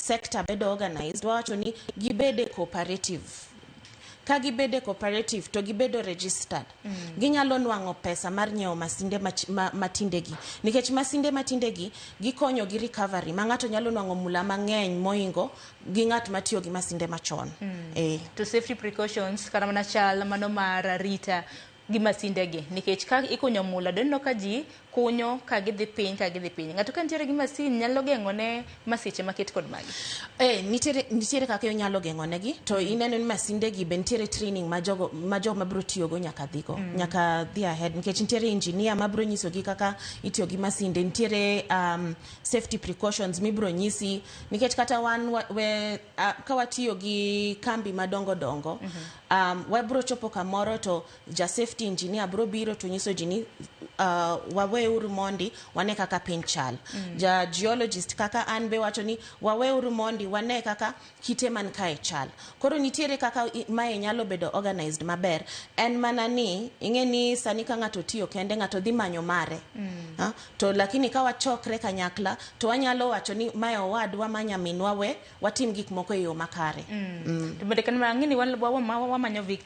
sector bedo organized, wawacho ni gibede cooperative. Ka gibedo e cooperative to gibedo registered, ginyalo nwang'o pesa mar nyiewo masinde matindegi, nikech masinde matindegi gikonyo gi recovery ma ng'ato nyalo nwang'o mula mang'eny moingo gi ng'at matiyo gi masinde machon. To safety precautions, kata mana chal mano mar arita gi masinde gi, nikech ka ikunyo mula, doneno ka ji kunyo ka gidhi piny, ka gidhi piny, ng'ato ka nitiere gi masin nyalo geng'o ne masiche maket kod magi. Nitiere kaka inyalo geng'o negi, to ineno ni masinde gi be nitiere training ma jogo ma joma biro tiyogo nyaka dhigo, nyaka dhi ahead, nikech nitiere engineer mabiro nyisogi kaka itiyo gi masinde, nitiere safety precautions mibiro nyisi, nikech kata wan ka watiyo gi kambi madongo dongo, wabiro chopo kamoro to ja safety engineer biro biro to nyiso ji ni waweuru mondi wane kaka piny chal. Ja geologist kaka an be wacho ni waweuru mondi wane kaka kite man kae chal. Koro nitiere kaka mae nyalo bedo organized maber. En mana ni ing'e ni sani ka ng'ato tiyo kende, ng'ato dhi manyo mare. Ha? To lakini ka wachokre kanyakla to wanyalo wacho ni mae owadwa, ma nyaminwa, we watim gik moko e yo makare. To bende kan ang'e ni wamanyo victim.